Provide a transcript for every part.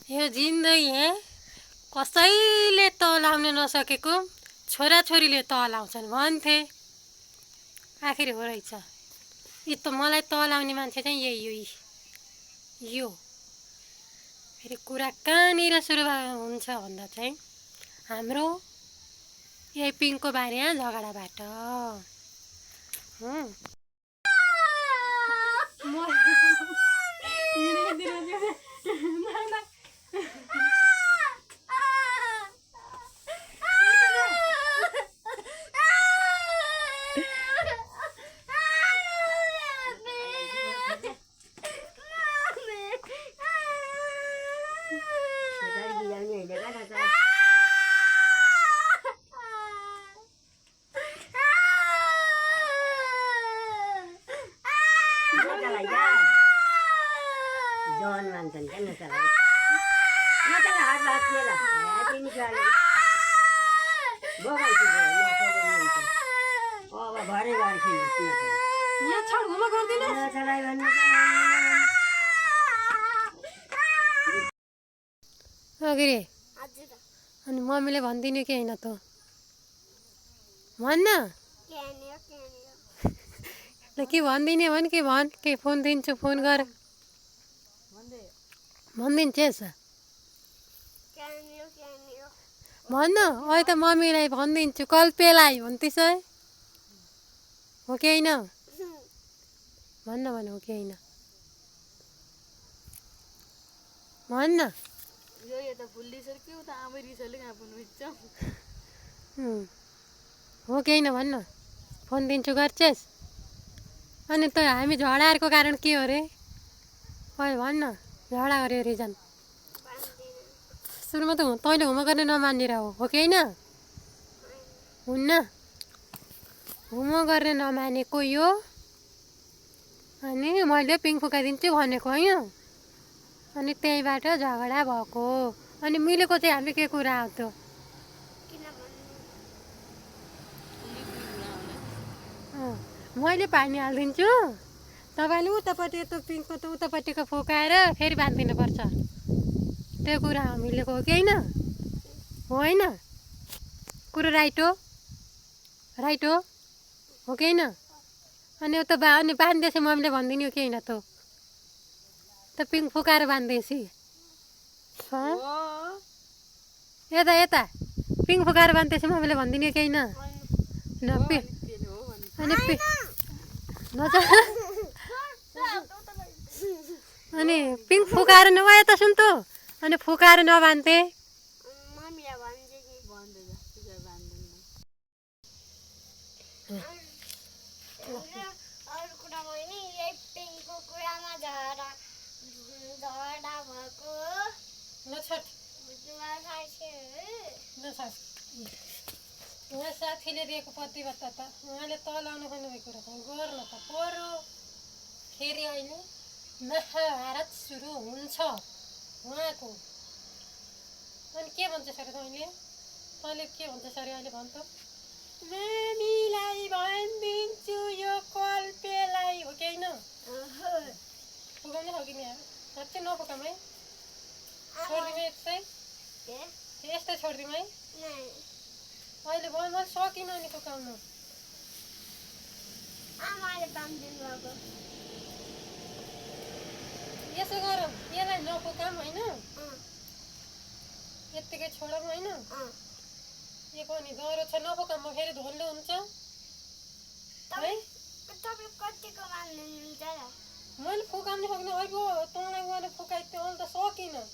यो जिन्दगी कसैले तलाउन नसकेको छोराछोरीले तलाउँछन् भन्थे। आखिर हो रहेछ। यो त मलाई तलाउने मान्छे चाहिँ यही हो। यो फेरि कुरा कहाँनिर सुरु हुन्छ भन्दा चाहिँ हाम्रो यही पिङको बारेमा झगडाबाट। John Manton kan nasabi. Natala hat lahat nila. Ay nikalay. Bogan siya. Oh, bhare gaari खेल्नु natala. यहाँ छाड घुमा गर्दिन। natala भन्नु अगिरे अनि मम्मीले भन्दिनु के हैन त भन्न ल के भन्दिने भन के फोन दिन्छु फोन गर भन्दिन्छेस भन्न अहिले त मम्मीलाई भन्दिन्छु कल्पेलाई भन्थिस् है हो कि हैन भन्न हो कि हैन भन्न यो त भुलिसक्यो त आमै रिसले कहाँ पुग्नु हुन्छ हो कि हैन भन्न फोन दिन्छु गर्छेस अनि त हामी झगडाहरूको कारण के हो रे अहिले भन्न झगडा गऱ्यो रिजन सुरुमा त तैँले हुम गर्ने नमानेर हो कि हैन हुन्न हुम गर्ने नमानेको यो अनि मैले पिङ फुकाइदिन्छु भनेको हैन अनि त्यहीबाट झगडा भएको अनि मिलेको चाहिँ हामी के कुरा हो त मैले पानी हालिदिन्छु तपाईँले उतापट्टि त्यो पिङको त उतापट्टिको फुकाएर फेरि बाँधिदिनु पर्छ त्यो कुरा हो मिलेको हो कि हैन हो हैन कुरो राइट हो कि हैन अनि उता अनि बाँधिदिएपछि मम्मीले भनिदिनु हो कि हैन त पिङ फुकाएर बाँधिदिएपछि यता पिङ फुकाएर बाँधिदिएपछि मम्मीले भनिदिनु हो कि हैन अनि पिङ फुकाएर नभए त सुन त अनि फुकाएर नबान्थे उहाँ साथीले दिएको प्रतिबद्धता त उहाँले तलाउनु खोज्नुभएको कुरा त गर्नु त पर्यो फेरि अहिले महाभारत सुरु हुन्छ उहाँको अनि के भन्छ सर तैँले के भन्छ सर अहिले भन् त मामीलाई भनिदिन्छु यो कल्पेलाई हो कि हैन फुकाउनु हो कि नि साँच्चै नफुकाम है छोडिदिउँ यस्तै छोडिदिउँ है अहिले भयो मैले सकिनँ नि फुकाउनु यसो गर यसलाई नफुकाम होइन यत्तिकै छोडौँ होइन यो पनि डह्रो छ नफुकाम म फेरि धोल्लो हुन्छ है मैले फुकाउनु सक्ने अहिले तँलाई गएर फुकाइदियो अहिले त सकिनँ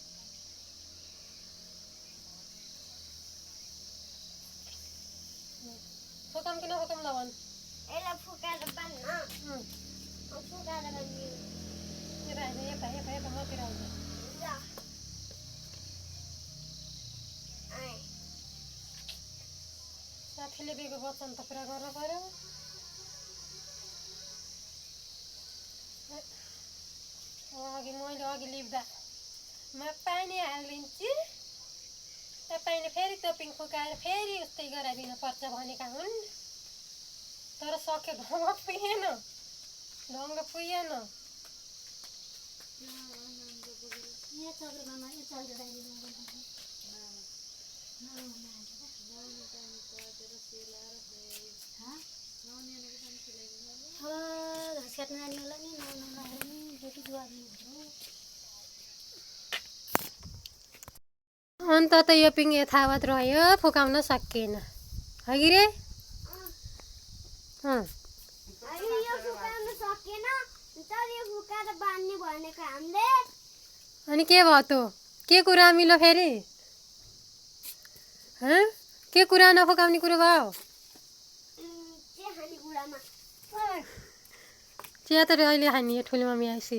फुकाम कि नफुकाम ल भन् यता मतिर आउँछ साथीले दिएको वचन त पुरा गर्नु पर्यो मैले लिप्दा म पानी हालिदिन्छु तपाईँले फेरि त्यो पिङ फुकाएर फेरि उस्तै गराइदिनु पर्छ भनेका हुन् तर सक्यो ढङ्ग पुगेन अन्त त यो पिङ यथावत रह्यो फुकाउन सकिएन हगि रे अनि के भयो त के कुरा मिलो फेरि के कुरा नफुकाउने कुरो भयो चिया त अहिले खाने ठुलो मम्मी आएपछि